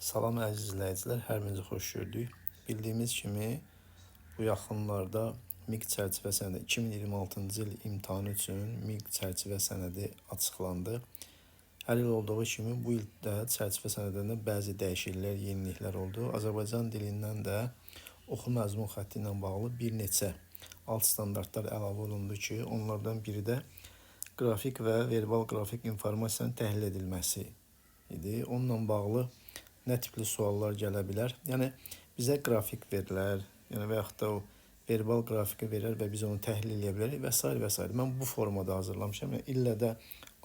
Salam əziz izləyicilər, hər birinizi xoş gördük. Bildiyimiz kimi bu yaxınlarda MİQ çərçivə sənədi 2026-cı il imtahanı üçün MİQ çərçivə sənədi açıqlandı. Hər il olduğu kimi bu il də çərçivə sənədində bəzi dəyişikliklər, yeniliklər oldu. Azərbaycan dilindən də oxu məzmun xətti ilə bağlı bir neçə alt standartlar əlavə olundu ki, onlardan biri də qrafik və verbal qrafik informasiyanın təhlil edilməsi idi. Onunla bağlı nə tipli suallar gələ bilər? Yəni bizə qrafik verilər, yəni və yaxud da o verbal qrafiki verər və biz onu təhlil eləyə bilərik və sair və sair. Mən bu formada hazırlamışam. Yəni illə də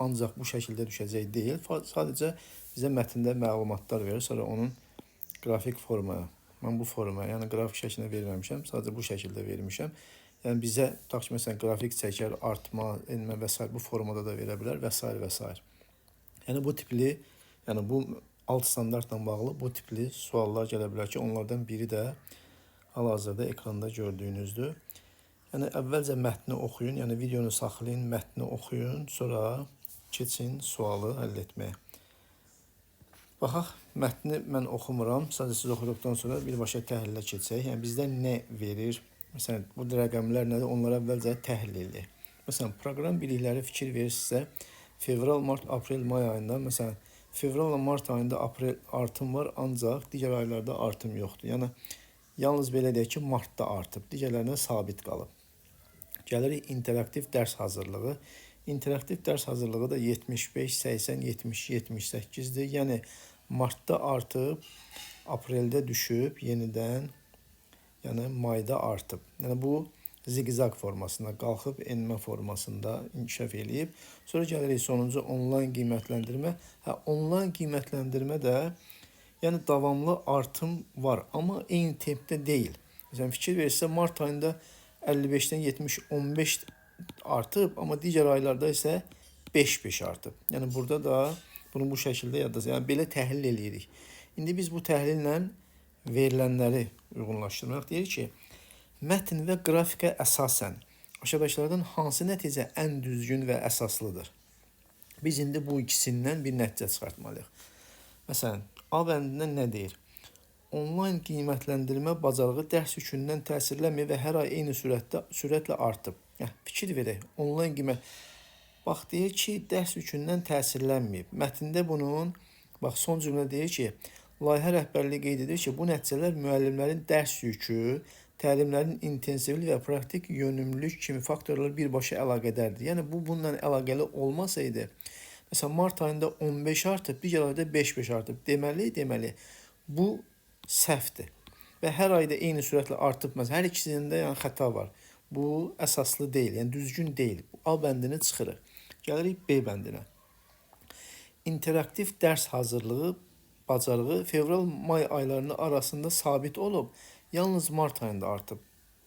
ancaq bu şəkildə düşəcək deyil. Sadəcə bizə mətndə məlumatlar verir, sonra onun qrafik formaya. Mən bu formaya, yəni qrafik şəklində verməmişəm, sadəcə bu şəkildə vermişəm. Yəni bizə tutaq ki, məsələn qrafik çəkər, artma, enmə və sair bu formada da verə bilər və sair və sair. Yəni bu tipli, yəni bu alt standartla bağlı bu tipli suallar gələ bilər ki, onlardan biri də hal-hazırda ekranda gördüyünüzdür. Yəni əvvəlcə mətni oxuyun, yəni videonu saxlayın, mətni oxuyun, sonra keçin sualı həll etməyə. Baxaq, mətni mən oxumuram, sadəcə siz oxuduqdan sonra birbaşa təhlilə keçək. Yəni bizdə nə verir? Məsələn, bu rəqəmlər nədir? Onları əvvəlcə təhlil edək. Məsələn, proqram bilikləri fikir verirsinizsə, fevral, mart, aprel, may ayında, məsələn, fevralla mart ayında aprel artım var, ancaq digər aylarda artım yoxdur. Yəni, yalnız belə deyək ki, martda artıb, digərlərində sabit qalıb. Gəlirik interaktiv dərs hazırlığı. İnteraktiv dərs hazırlığı da 75, 80, 70, 78-dir. Yəni, martda artıb, apreldə düşüb, yenidən, yəni mayda artıb. Yəni, bu ziqzaq formasında, qalxıb enmə formasında inkişaf eləyib. Sonra gəlirik sonuncu onlayn qiymətləndirmə. Hə, onlayn qiymətləndirmə də yəni davamlı artım var, amma eyni tempdə deyil. Məsələn, fikir verirsə, mart ayında 55-dən 70, 15 artıb, amma digər aylarda isə 5-5 artıb. Yəni burada da bunu bu şəkildə yadda, yəni belə təhlil eləyirik. İndi biz bu təhlillə verilənləri uyğunlaşdırmaq. Deyir ki, mətn və qrafikə əsasən aşağıdakılardan hansı nəticə ən düzgün və əsaslıdır? Biz indi bu ikisindən bir nəticə çıxartmalıyıq. Məsələn, A bəndindən nə deyir? Onlayn qiymətləndirmə bacarığı dərs yükündən təsirlənmir və hər ay eyni sürətlə artıb. Fikir verək. Onlayn qiymət. Bax, deyir ki, dərs yükündən təsirlənməyib. Mətndə bunun, bax, son cümlə deyir ki, layihə rəhbərliyi qeyd edir ki, bu nəticələr müəllimlərin dərs yükü, təlimlərin intensivliyi və praktik yönümlülük kimi faktorlar birbaşa əlaqədardır. Yəni, bu bununla əlaqəli olmasaydı, məsələn, mart ayında 15 artıb, digər ayda 5-5 artıb. Deməli, bu səhvdir. Və hər ayda eyni sürətlə artıb, məsələn, hər ikisində yəni, xəta var. Bu əsaslı deyil, yəni düzgün deyil. A bəndini çıxırıq. Gəlirik B bəndinə. İnteraktiv dərs hazırlığı bacarığı fevral-may aylarının arasında sabit olub, yalnız mart ayında artıb.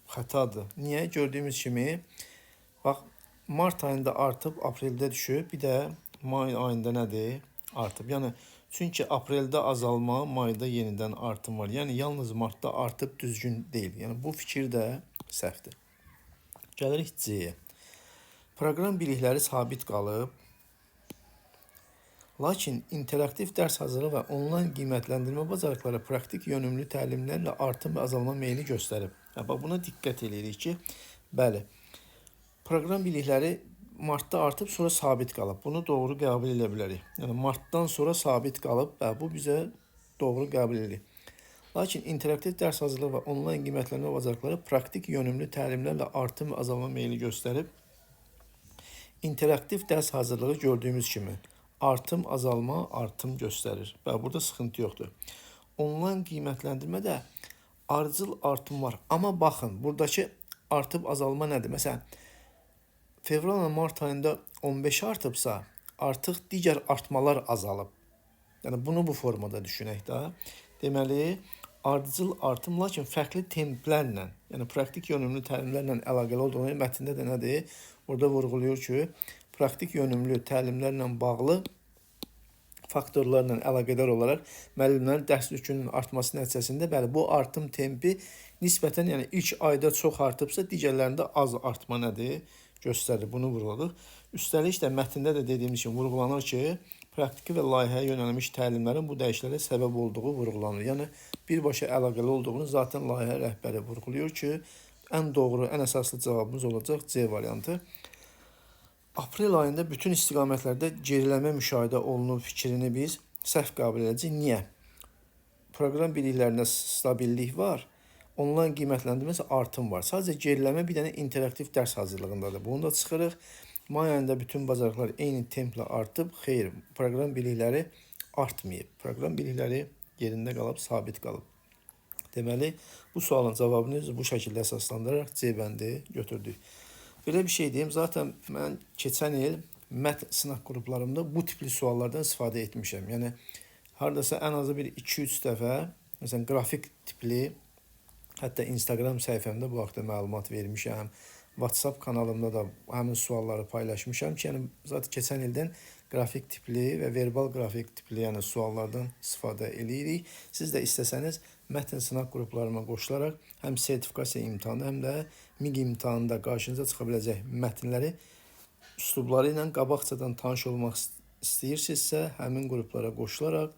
Xətadır. Niyə? Gördüyümüz kimi, bax, mart ayında artıb, apreldə düşüb, bir də may ayında nədir? Artıb. Yəni, çünki apreldə azalma, mayda yenidən artım var. Yəni, yalnız martda artıb düzgün deyil. Yəni, bu fikir də səhvdir. Gəlirik C-yə. Proqram bilikləri sabit qalıb, lakin interaktiv dərs hazırlığı və onlayn qiymətləndirmə bacarıqları praktik yönümlü təlimlərlə artım və azalma meyli göstərib. Hə, bax, buna diqqət eləyirik ki, bəli, proqram bilikləri martda artıb, sonra sabit qalıb. Bunu doğru qəbul edə bilərik. Yəni, martdan sonra sabit qalıb, bəli, bu bizə doğru qəbul edilir. Lakin interaktiv dərs hazırlığı və onlayn qiymətləndirmə bacarıqları praktik yönümlü təlimlərlə artım və azalma meyli göstərib. İnteraktiv dərs hazırlığı gördüyümüz kimi artım, azalma, artım göstərir. Və burada sıxıntı yoxdur. Onlayn qiymətləndirmə də ardıcıl artım var. Amma baxın, buradakı artıb azalma nədir? Məsələn, fevral və mart ayında 15 artıbsa, artıq digər artmalar azalıb. Yəni, bunu bu formada düşünək də. Deməli, ardıcıl artım, lakin fərqli templərlə, yəni praktik yönümlü təlimlərlə əlaqəli olduğunu mətndə də nədir? Orada vurğuluyor ki, praktik yönümlü təlimlərlə bağlı faktorlarla əlaqədar olaraq müəllimlərin dərs yükünün artması nəticəsində, bəli, bu artım tempi nisbətən, yəni ilk ayda çox artıbsa, digərlərində az artma nədir? Göstərir. Bunu vurğuladıq. Üstəlik də mətndə də dediyimiz kimi vurğulanır ki, Praktiki və layihəyə yönəlmiş təlimlərin bu dəyişikliklərə səbəb olduğu vurğulanır. Yəni birbaşa əlaqəli olduğunu zaten layihə rəhbəri vurğuluyor ki, ən doğru, ən əsaslı cavabımız olacaq C variantı. Aprel ayında bütün istiqamətlərdə geriləmə müşahidə olunub fikrini biz səhv qəbul edəcəyik. Niyə? Proqram biliklərində stabillik var. Onlayn qiymətləndirmə isə artım var. Sadəcə geriləmə bir dənə interaktiv dərs hazırlığındadır. Bunu da çıxırıq. May ayında bütün bacarıqlar eyni templə artıb. Xeyr, proqram bilikləri artmayıb. Proqram bilikləri yerində qalıb, sabit qalıb. Deməli, bu sualın cavabını bu şəkildə əsaslandıraraq C bəndi götürdük. Belə bir şey deyim, zaten mən keçən il mət sınaq qruplarımda bu tipli suallardan istifadə etmişəm. Yəni, hardasa ən azı bir 2-3 dəfə, məsələn, qrafik tipli, hətta Instagram səhifəmdə bu haqda məlumat vermişəm. WhatsApp kanalımda da həmin sualları paylaşmışam ki, yəni zaten keçən ildən qrafik tipli və verbal qrafik tipli, yəni suallardan istifadə eləyirik. Siz də istəsəniz mətn sınaq qruplarıma qoşularaq həm sertifikasiya imtahanı, həm də MİQ imtahanında qarşınıza çıxa biləcək mətnləri üslubları ilə qabaqcadan tanış olmaq istəyirsinizsə, həmin qruplara qoşularaq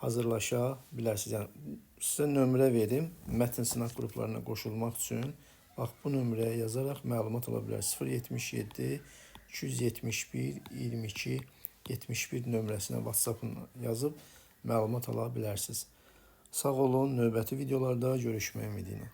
hazırlaşa bilərsiniz. Yəni sizə nömrə verim mətn sınaq qruplarına qoşulmaq üçün. Bax, bu nömrəyə yazaraq məlumat ala bilərsiniz. 077 271 22 71 nömrəsinə WhatsApp-ın yazıb məlumat ala bilərsiniz. Sağ olun, növbəti videolarda görüşmək ümidi ilə.